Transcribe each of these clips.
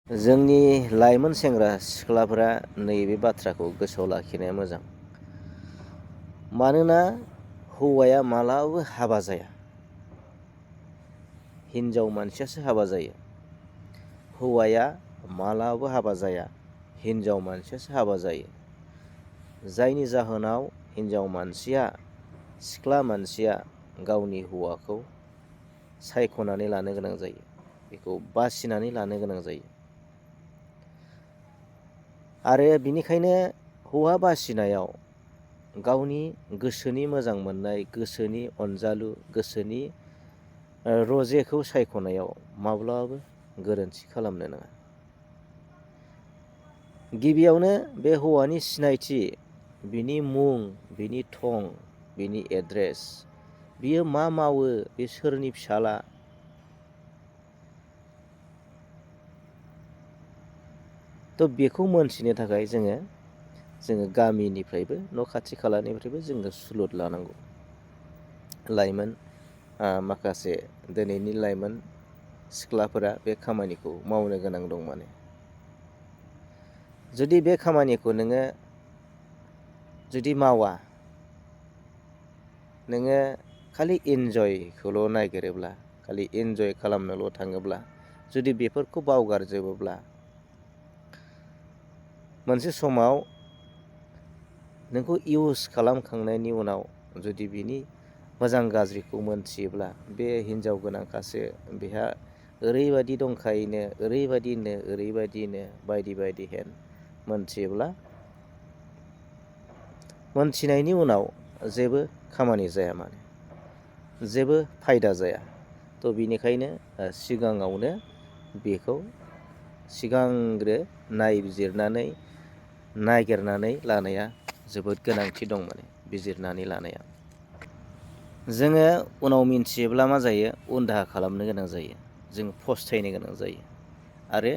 जोंनि लाइमोन सेंग्रा सिख्लाफोरा नैबे बाथ्राखौ गोसोआव लाखिनाया मोजां। मानोना हौवाया मालाबाबो हाबा जाया, हिनजाव मानसियासो हाबा जायो। हौवाया मालाबाबो हाबा जाया, हिनजाव मानसियासो हाबा जायो। जायनि जाहोनाव हिनजाव मानसिया, सिख्ला मानसिया गावनि हौवाखौ सायख'नानै लानो गोनां जायो, बेखौ बासिनानै लानो गोनां जायो। आरो बिनिखायनो हौवा बासिनायाव गावनि गोसोनि मोजां मोननाय, गोसोनि अनजालु, गोसोनि रजेखौ सायख'नायाव माब्लाबाबो गोरोन्थि खालामनो नाङा। गिबियावनो बे हौवानि सिनायथि, बिनि मुं, बिनि थं, बिनि एड्रेस, बियो मा मावो, बे सोरनि फिसाला, थ' बेखौ मोनथिनो थाखाय जोङो गामिनिफ्रायबो, न' खाथि खालानिफ्रायबो जोङो सुलुद लानांगौ। लाइमोन माखासे दिनैनि लाइमोन सिख्लाफोरा बे खामानिखौ मावनो गोनां दं। माने जुदि बे खामानिखौ नोङो जुदि मावा, नोङो खालि इन्जयखौल' नागिरोब्ला, खालि इन्जय खालामनोल' थाङोब्ला, जुदि बेफोरखौ बावगारजोबोब्ला मोनसे समाव नोंखौ इउस खालामखांनायनि उनाव जुदि बिनि मोजां गाज्रिखौ मोनथियोब्ला, बे हिनजाव गोनांखासो, बेहा ओरैबायदि दंखायोनो, ओरैबायदिनो बायदि बायदि हेन मोनथियोब्ला, मोनथिनायनि उनाव जेबो खामानि जाया, माने जेबो फायदा जाया। थ' बिनिखायनो सिगाङावनो बेखौ सिगांग्रो नायबिजिरनानै नागिरनानै लानाया जोबोद गोनांथि दं। माने बिजिरनानै लानाया। जोङो उनाव मिन्थियोब्ला मा जायो, उन दाहा खालामनो गोनां जायो, जों फस्थायनो गोनां जायो, आरो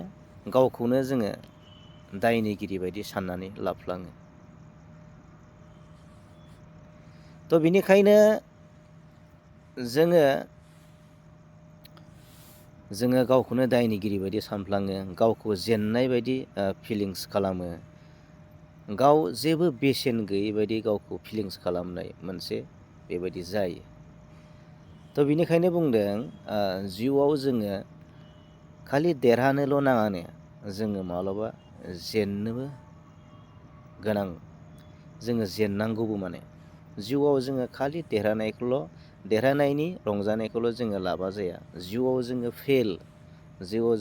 गावखौनो जोङो दायनिगिरि बायदि साननानै लाफ्लाङो। थ' बिनिखायनो जोङो गावखौनो दायनिगिरि बायदि सानफ्लाङो, गावखौ जेननाय बायदि फिलिंस खालामो, गाव जेबो बेसेन गैयै बायदि गावखौ फिलिंस खालामनाय मोनसे बेबायदि जायो। थ' बिनिखायनो बुंदों, जिउआव जोङो खालि देरहानोल' नाङानो, जोङो माब्लाबा जेननोबो गोनां, जोङो जेननांगौबो। माने जिउआव जोङो खालि देरहानायनि रंजानायखौल' जोङो लाबा जाया। जिउआव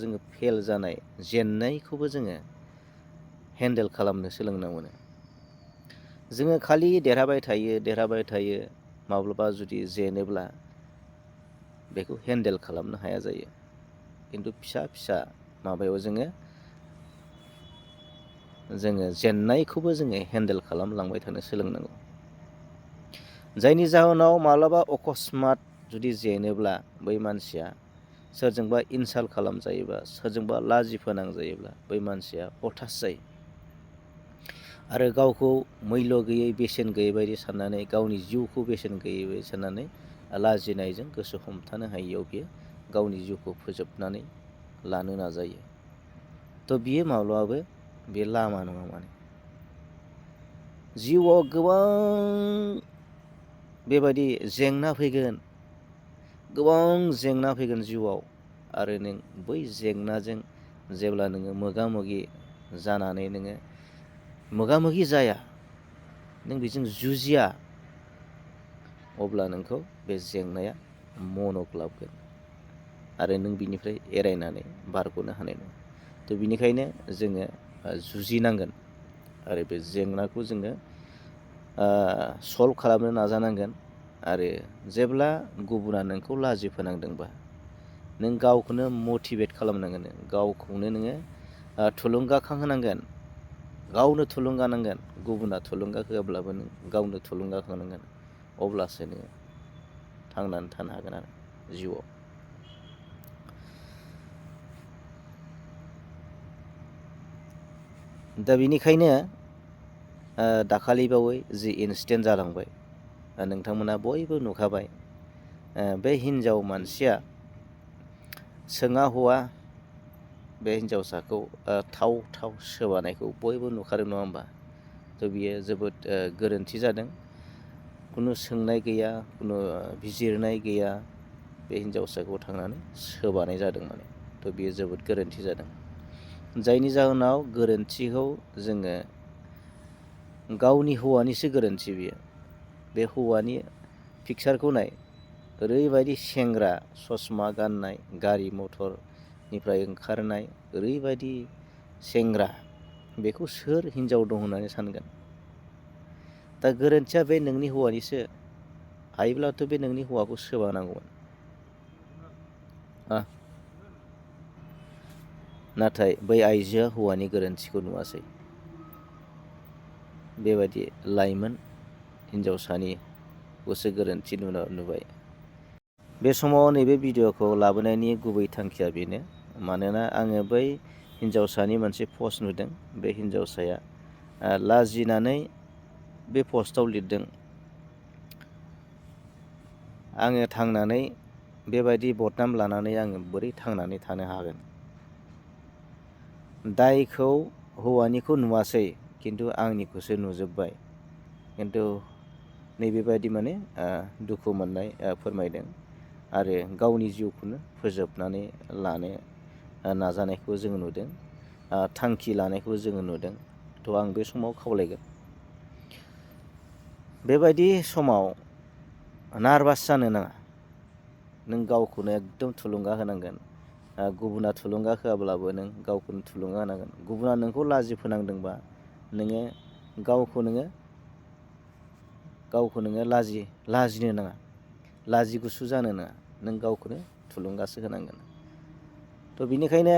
जोङो फेल जानाय, जेननायखौबो जोङो हेन्डेल खालामनो सोलोंनांगौ। जोङो खालि देरहाबाय थायो, माब्लाबा जुदि जेनोब्ला बेखौ हेन्डेल खालामनो हाया जायो। खिन्थु फिसा फिसा माबायाव जोङो जेननायखौबो जोङो हेन्डेल खालामलांबाय थानो सोलोंनांगौ। जायनि जाहोनाव माब्लाबा अकस्मात जुदि जेनोब्ला, बै मानसिया सोरजोंबा इनसाल्ट खालामजायोबा, सोरजोंबा लाजि फोनांजायोब्ला, बै मानसिया हताश जायो, आरो गावखौ मैल्य गैयै, बेसेन गैयै बायदि साननानै, गावनि जिउखौ बेसेन गैयै बायदि साननानै, लाजिनायजों गोसो हमथानो हायियाव बियो गावनि जिउखौ फोजोबनानै लानो नाजायो। थ' बियो माब्लाबाबो बे लामा नङा। माने जिउआव गोबां बेबायदि जेंना फैगोन जिउआव, आरो नों बै जेंनाजों जेब्ला नोङो मोगा मोगि जाया, नों बेजों जुजिया, अब्ला नोंखौ बे जेंनाया मनक लाबगोन, आरो नों बिनिफ्राय एरायनानै बारग'नो हानाय नङा। थ' बिनिखायनो जोङो जुजिनांगोन, आरो बे जेंनाखौ जोङो सल्भ खालामनो नाजानांगोन। आरो जेब्ला गुबुना नोंखौ लाजि फोनांदोंबा, नों गावखौनो मटिभेट खालामनांगोन, गावखौनो नोङो थुलुंगाखां होनांगोन, गावनो थुलुंगा नांगोन। गुबुना थुलुंगा होआब्लाबो नों गावनो थुलुंगाखांनांगोन, अब्लासो नोङो थांनानै थानो हागोन आरो जिउआव। दा बिनिखायनो दाखालि बावै जि इन्सिडेन्ट जालांबाय, नोंथांमोना बयबो नुखाबाय। बे हिन्जाव मानसिया सोङा हवा बे हिन्जावसाखौ थाव थाव सोबानायखौ बयबो नुखादों नङा होमबा? थ' बियो जोबोद गोरोन्थि जादों। खुनु सोंनाय गैया, खुनु बिजिरनाय गैया, बे हिन्जावसाखौ थांनानै सोबानाय जादों माने। थ' बियो जोबोद गोरोन्थि जादों। जायनि जाहोनाव गोरोन्थिखौ जोङो गावनि हौवानिसो गोरोन्थि बियो। बे हौवानि पिक्सारखौ नाय, ओरैबायदि सेंग्रा, ससमा गाननाय, गारि मथरनिफ्राय ओंखारनाय ओरैबायदि सेंग्रा, बेखौ सोर हिन्जाव दं होननानै सानगोन? दा गोरोन्थिया बे नोंनि हौवानिसो। हायोब्लाथ' बे नोंनि हौवाखौ सोबानांगौमोन। नाथाय बै आइजोआ हौवानि गोरोन्थिखौ नुवासै। बेबायदि लाइमोन हिन्जावसानि गोसो गोरोन्थि नुबाय। बे समाव नैबे भिडिअ'खौ लाबोनायनि गुबै थांखिया बेनो, मानोना आङो बै हिन्जावसानि मोनसे पस्ट नुदों। बे हिन्जावसाया लाजिनानै बे पस्टआव लिरदों, आङो थांनानै बेबायदि बदनाम लानानै आङो बोरै थांनानै थानो हागोन? दायखौ हौवानिखौ नुवासै, खिन्थु आंनिखौसो नुजोब्बाय। खिन्थु नैबेबायदि माने दुखु मोननाय फोरमायदों आरो गावनि जिउखौनो फोजोबनानै लानो नाजानायखौ जोङो नुदों, थांखि लानायखौ जोङो नुदों। थ' आं बे समाव खावलायगोन, बेबायदि समाव नार्भास जानो नाङा। नों गावखौनो एकदम थुलुंगा होनांगोन। गुबुना थुलुंगा होआब्लाबो नों गावखौनो थुलुंगा होनांगोन। गुबुना नोंखौ लाजि फोनांदोंबा नोङो गावखौ नोङो लाजिनो नाङा, लाजि गुसु जानो नाङा। नों गावखौनो थुलुंगासो होनांगोन। थ' बिनिखायनो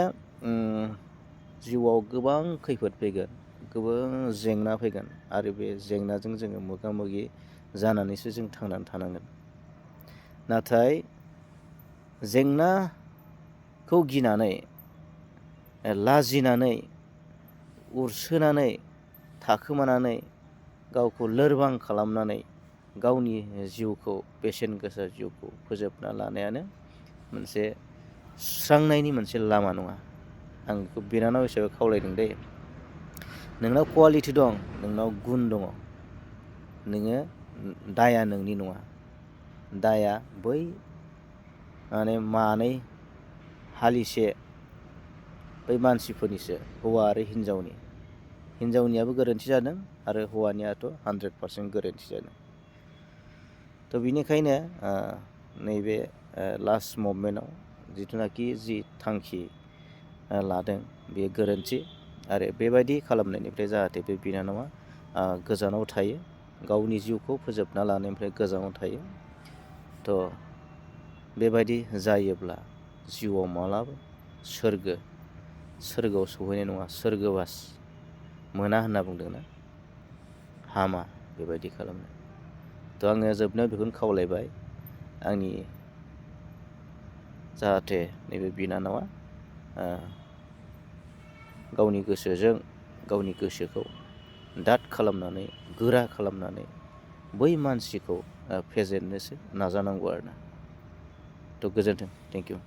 जिउआव गोबां खैफोद फैगोन, गोबां जेंना फैगोन, आरो बे जेंनाजों जोङो मोगा मोगि जानानैसो जों थांनानै थानांगोन। नाथाय जेंनाखौ गिनानै, लाजिनानै, उरसोनानै, थाखोमानानै, गावखौ लोरबां खालामनानै गावनि जिउखौ, बेसेन गोसा जिउखौ फोजोबना लानायानो मोनसे सुस्रांनायनि मोनसे लामा नङा। आं बेखौ बिनानाव हिसाबै खावलायदों दे। नोंनाव कुवालिटि दं, नोंनाव गुन दङ, नोङो दाया नोंनि नङा। दाया बै मानै हालिसे बै मानसिफोरनिसो, हौवा आरो हिन्जावनि। हिन्जावनियाबो गोरोन्थि जादों आरो हौवानियाथ' 100% गोरोन्थि जादों। थ' बिनिखायनो नैबे लास्ट मुभमेन्टआव जिथुनाखि जि थांखि लादों, बेयो गोरोन्थि। आरो बेबायदि खालामनायनिफ्राय जाहाथे बे बिनानावा गोजानाव थायो, गावनि जिउखौ फोजोबना लानायनिफ्राय गोजानाव थायो। थ' बेबायदि जायोब्ला जिउआव मालाबा सोरगोआव सौहैनाय नङा। सोरगोबास मोना होनना बुंदोंना, हामा बेबायदि खालामनो। थ' आङो जोबनायाव बेखौनो खावलायबाय, आंनि जाहाथे नैबे बिनानावा गावनि गोसोजों गावनि गोसोखौ दाद खालामनानै, गोरा खालामनानै बै मानसिखौ फेजेननोसो नाजानांगौ आरोना। थ' गोजोन्थों, थेंक इउ।